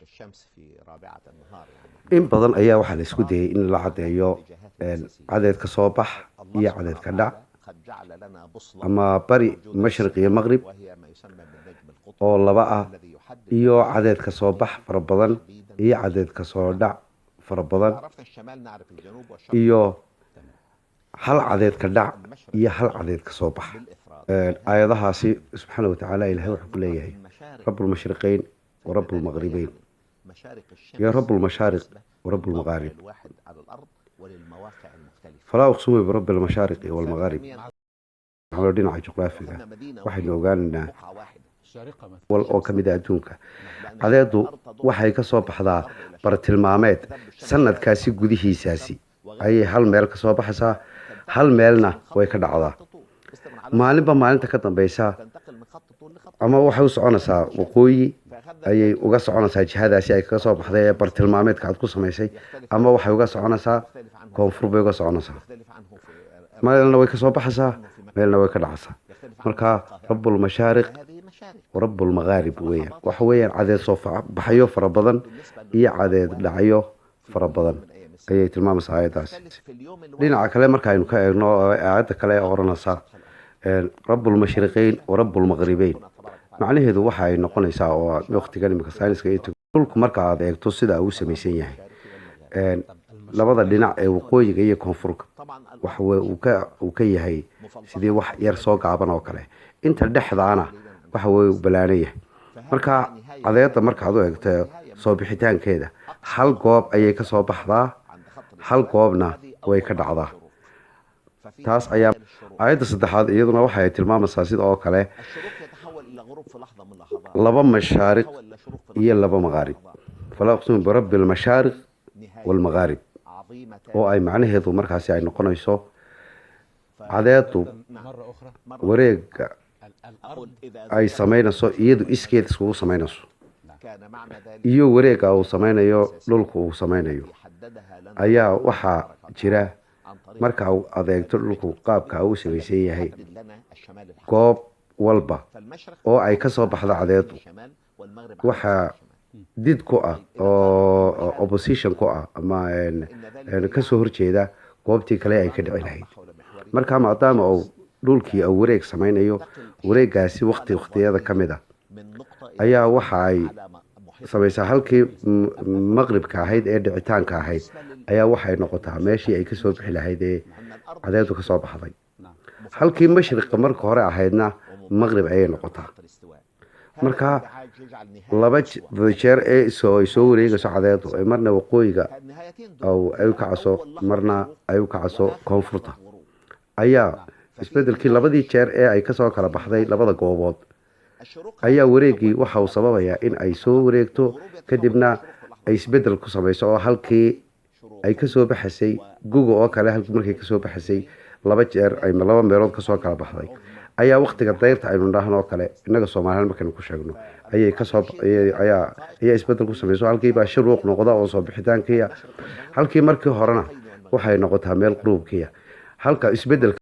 الشمس في رابعة النهار يعني. In badan ayaa waxaa la isku dayay in la caddeeyo cadeed ka soo bax iyo cadeed ka dhac, قد جعل لنا بوصلة ama bari, mashriq iyo maqrib وهي ما يسمى بالنجم القطبي oo laba ah, الذي يحدد. iyo cadeed ka soo bax fara badan iyo cadeed ka soo dhac fara badan, عرفنا الشمال، نعرف الجنوب والشرق. iyo hal cadeed ka dhac iyo hal cadeed ka soo bax. بالإفراد. Aayadahaasi subxaana watacaala Ilahay wuxuu ku leeyahay المشارق رب المشرقين ورب المغربين مشارق الشمس iyo رب المشارق ورب المغارب. الواحد على الأرض وللمواقع المختلفة. فلا أقسم برب المشارق والمغارب. Waxaa dhinaca juqraafiga waxaynu ogaanaynaa بقعة واحدة. الشارقة مثلا. wal oo ka mid a adduunka, cadeedu waxay ka soo baxdaa bartilmaameed. Sanadkaasi gudihiisaasi ayay hal meel ka soo baxaysaa, hal meelna way ka dhacdaa. Maalinba maalinta ka dambeysa تنتقل من خط طول لخط. ama waxay u soconaysaa waqooyi ayay uga soconaysaa jihadaasi ay kaga soo baxday ee bartilmaameedka aad ku samaysay, ama waxay uga soconaysaa koonfur bay uga soconaysaa. يختلف عنه في Meelna way ka soo baxaysaa, meelna way ka dhacaysaa. Marka رب المشارق هذه مشارق. ورب المغارب weeyaan, waxa weeyaan cadeed soo baxyo fara badan iyo cadeed dhacyo fara badan ayay tilmaamaysaa aayaddaasi. في اليوم الواحد. Dhinaca kale markaaynu ka eegno aayadda kale ee odhanaysa رب المشرقين ورب المغربين, macnaheedu waxa ay noqonaysaa oo waqtigan imika sayniska iyo dhulku marka aad eegto sida uu samaysan yahay, labada dhinac ee waqooyiga iyo koonfurka طبعا. waxa uu ka yahay sidii wax yar soo gaaban oo kale, inta dhexdaana waxa weye uu balaanan yahay. Marka cadeedda markaad u eegto soo bixitaankeeda, hal goob ayay ka soo baxdaa, hal goobna way ka dhacdaa. Taas ayaa aayadda saddexaad iyaduna waxa ay tilmaamaysaa sida oo kale الشروق يتحول إلى غروب في لحظة من اللحظات. laba mashaariq يتحول إلى شروق في iyo laba maqaarib, فلا أقسم برب المشارق نهاية والمغارب, عظيمة. oo ay macnaheedu markaasi ay noqonayso cadeedu مرة أخرى. wareega الأرض إذا ay samaynayso iyadu iskeed iskugu samaynayso كان معنى ذلك iyo wareega uu samaynayo dhulku uu samaynayo حددها لنا ayaa waxaa jira عن طريق marka uu adeegto dhulku qaabka uu samaysan yahay, حدد لنا الشمال الحقيقي. goob walba فالمشرق oo ay ka soo baxdo cadeedu الشمال والمغرب waxaa did ku ah oo opposition ku ah ama ka soo horjeeda goobtii kale ay ka dhici lahayd. حول محور Marka maadaama uu dhulkii uu wareeg samaynayo, wareegaasi waqti waqtiyada ka mid a من نقطة ayaa waxa ay على محيط samaysaa halkii maqribka ahayd ee dhicitaanka ahayd ayaa waxay noqotaa meeshii ay kasoo bixi lahayd ee أن الأرض cadeedu kasoo baxday. نعم. Halkii mashriqa marka hore ahaydna maqrib ayay noqotaa. خط الاستواء. Marka هذا يجعل نهاية laba jeer ee ay soo wareegayso cadeedu ee marna waqooyiga النهايتين oo ay u kacaso, marna ay u kacaso koonfurta, ayaa isbedelkii labadii jeer ee ay kasoo kala baxday labada goobood الشروق ayaa wareegii waxa uu sababayaa in ay soo wareegto, kadibna ay isbedel ku samayso oo halkii ay kasoo baxasay guga oo kale, halkii markay kasoo baxasay laba jeer ay laba meelood kasoo kala baxday, ayaa waqtiga dayrta aynu dhahno oo kale innaga Soomaaliyan markaynu ku sheegno ayay kasoo ayaa isbedel ku samayso. Halkii baa shuruuq noqda oo soo bixitaankiya, halkii markii horena waxay noqotaa meel quruubkiya halka isbedelka.